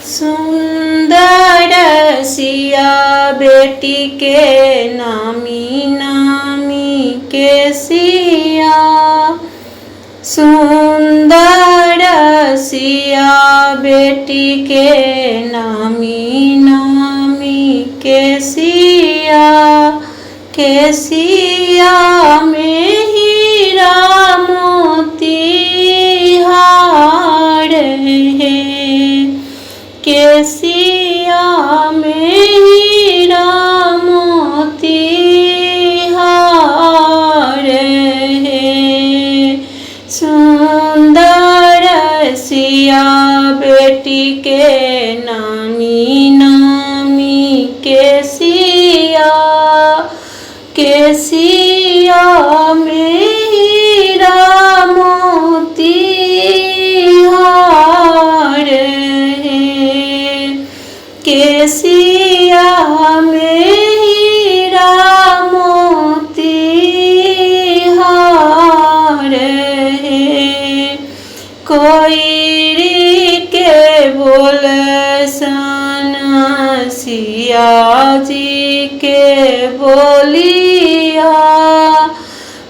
सुन्दर सिया बेटी के नामी नामी के सिया। सुन्दर सिया बेटी के नामी नामी के सिया। के सिया में हीरा मोती हार हे। के सिया में हीरा मोती हार हे। सुन्दर सिया बेटी के नामी नामी के सिया। के सिया में हीरा मोती हार हे। के सिया में हीरा मोती हार हे। कोइरी के बोल सन सिया जी के बोलिया।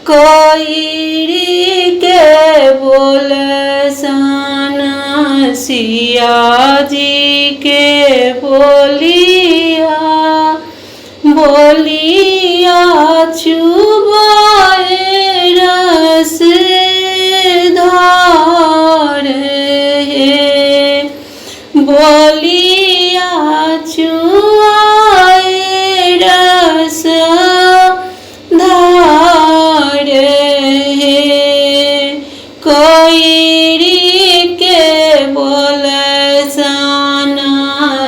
कोइरी के बोल सन सिया जी के बोलिया। बोलिया चुबाए रस धार हे। बोलिया चुआए रस धार हे। कोइरी के बोल सन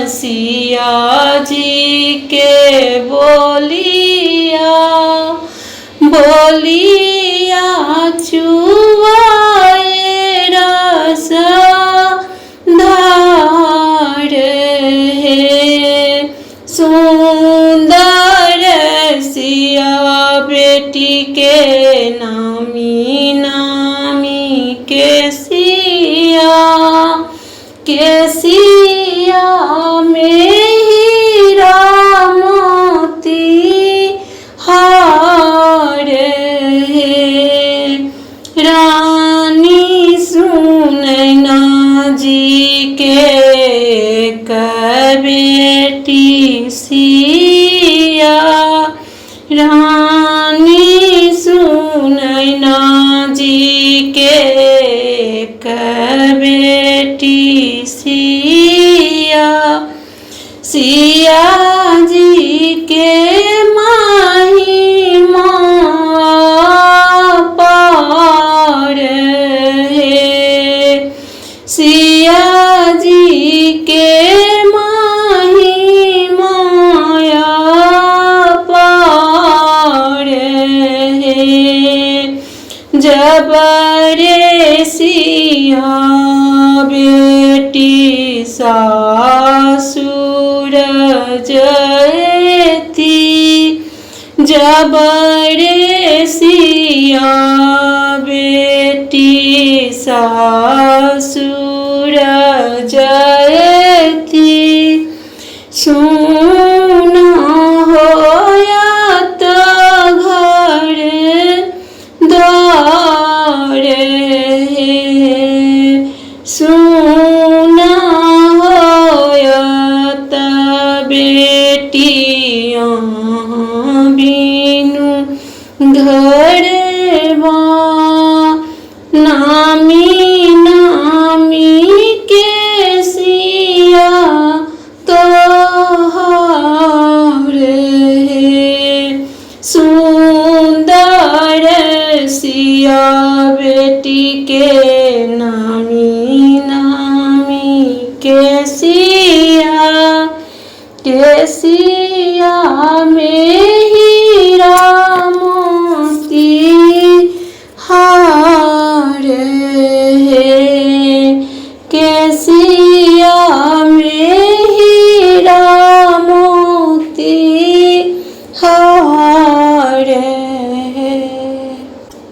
सिया जी के बोलिया। बोलिया चुआए रस धार हे। सुन्दर सिया बेटी के नामी नामी के सिया। के सिया में हीरा मोती हार हे। रानी सुनैना जी के बेटी सिया। रानी सुनैना जी के बेटी सिया। सिया जी के माही पार हे। सिया जी के माही माया पार हे। जबरे सिया बेटी सासुर जयती। जबरे सिया बेटी सासुर जयती। सुना होयत घर द्वार हे। सुना होयत बेटिया बिनु घरवा। नामी नामी के सिया तोहार हे। सुन्दर सिया बेटी के नामी नामी के सिया। के सिया में हीरा मोती हार